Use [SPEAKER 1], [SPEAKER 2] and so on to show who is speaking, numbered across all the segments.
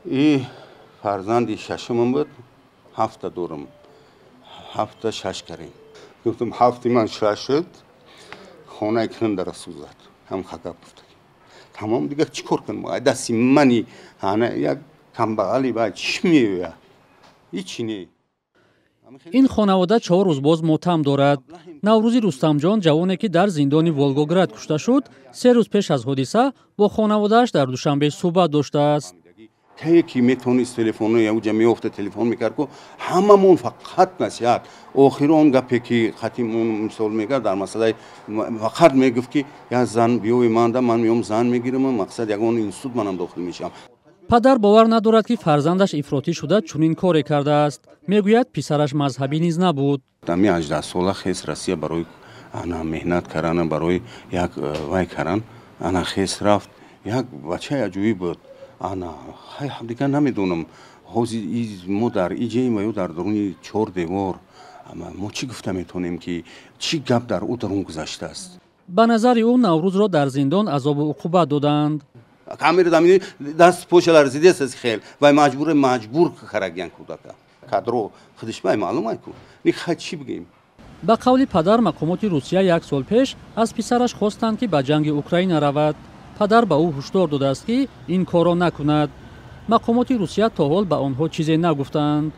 [SPEAKER 1] И фарзанди шашумам буд, ҳафта дорам, ҳафта шаш карем. Гуфтам, ҳафти ман шаш шуд, хонаи кунам дара сӯзад. Ҳам хакап гуфта. Тамом, дигар чӣ кор кунам? Дасти мани ана як камбағали ба чӣ меояд? Ҳичи не.
[SPEAKER 2] Ин хонавода 4 рӯз боз мотам дорад. Наврӯзи Рустамҷон, ҷавоне ки дар зиндони Волгоград кушта шуд, 3 рӯз пеш аз ҳодиса бо хонаводааш дар Душанбе суҳбат доштааст.
[SPEAKER 1] Кае ки метавонист телефоно яуҷа меёфта, телефон мекард ку ҳамамон фақат насиҳат. Охири он гапе ки хатимон мисол мекард дар масъалаи, фақат мегуфт, ки як зан биёи манда, ман меом, зан мегирам, мақсад ягон институт манам дохил мешавам.
[SPEAKER 2] Падар бовар надорад, ки фарзандаш ифротӣ шуда чунин коре кардааст. Мегӯяд, писараш мазҳабӣ низ набуд.
[SPEAKER 1] Ами 18 сола хес Россия барои ана меҳнат кардана, барои як вай кардан, ана хес рафт. Як бачаи аҷоиб буд. Ана дигар намедонам, ҳозир мо дар иҷаем ва ё дар даруни чор девор мо чӣ гуфта метавонем, ки чӣ гап дар ӯ дарун гузаштааст.
[SPEAKER 2] Ба назари ӯ, Наврӯзро дар зиндон азобу уқубат додаанд.
[SPEAKER 1] Камера дамини даст поша ларзидест, хел вай маҷбур маҷбур карагиян кӯдака кадро худиш вай маълум ай ку ни хай чӣ бигем.
[SPEAKER 2] Ба қавли падар, мақомоти Русия як сол пеш аз писараш хостанд, ки ба ҷанги Украина равад. Падар ба ӯ ҳушдор додааст, ки ин корро накунад. Мақомоти Русия то ҳол ба онҳо чизе нагуфтаанд.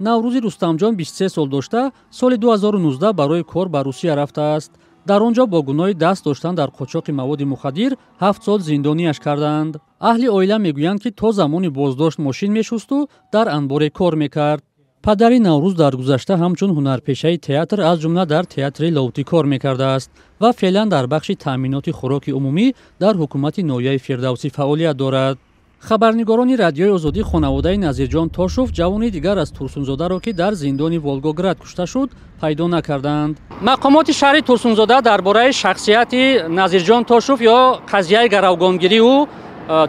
[SPEAKER 2] Наврӯзи Рустамҷон 23 сол дошта, соли 2019 барои кор ба Русия рафтааст. Дар он ҷо бо гуноҳи даст доштан дар қочоқи маводи мухаддир 7 сол зиндониаш кардаанд. Аҳли оила мегӯянд, ки то замони боздошт мошин мешусту дар анборе кор мекард. Падари Наврӯз дар гузашта ҳамчун ҳунарпешаи театр, аз ҷумла дар театри Лоҳутӣ, кор мекардааст ва феълан дар бахши таъминоти хӯроки умумӣ дар ҳукумати ноҳияи Фирдавсӣ фаъолият дорад. Хабарнигорони Радиои Озодӣ хонаводаи Назирҷон Тошов, ҷавони дигар аз Турсунзодаро, ки дар зиндони Волгоград кушта шуд, пайдо накарданд. Мақомоти шаҳри Турсунзода дар бораи шахсияти Назирҷон Тошов ё қазияи гаравгонгирии ӯ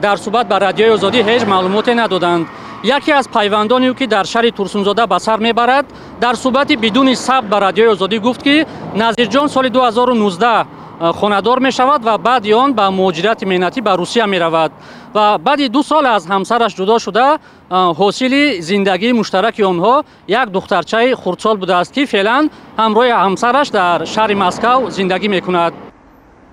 [SPEAKER 2] дар суҳбат ба Радиои Озодӣ ҳеҷ маълумоте надоданд. Яке аз пайвандони ӯ, ки дар шаҳри Турсунзода ба сар мебарад, дар суҳбати бидуни сабт ба Радиои Озодӣ гуфт, ки Назирҷон соли 2019 хонадор мешавад ва баъди он ба муҳоҷирати меҳнатӣ ба Русия меравад ва баъди 2 сол аз ҳамсараш ҷудо шуда, ҳосили зиндагии муштараки онҳо як духтарчаи хурдсол будааст, ки феълан ҳамроҳи ҳамсараш дар шаҳри Москав зиндагӣ мекунад.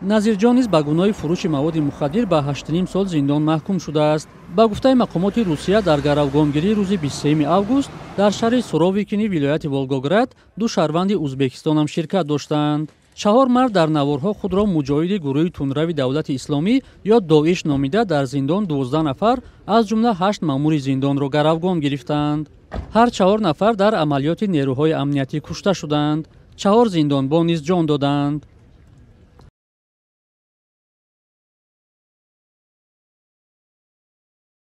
[SPEAKER 2] Назирҷон низ ба гуноҳи фурӯши маводи мухаддир ба 8,5 сол зиндон маҳкум шудааст. Ба гуфтаи мақомоти Русия, дар гаравгонгирии рӯзи 23 август дар шаҳри Суровикини вилояти Волгоград ду шаҳрванди Узбекистонам ширкат доштаанд. Чаҳор мард дар наворҳо худро муҷоҳиди гурӯҳи тундрави Давлати Исломӣ ё Доиш номида, дар зиндон 12 нафар, аз ҷумла ҳашт маъмури зиндонро гаравгон гирифтаанд. Ҳар чаҳор нафар дар амалиёти нерӯҳои амниятӣ кушта шуданд. Чаҳор зиндонбон низ ҷон додаанд.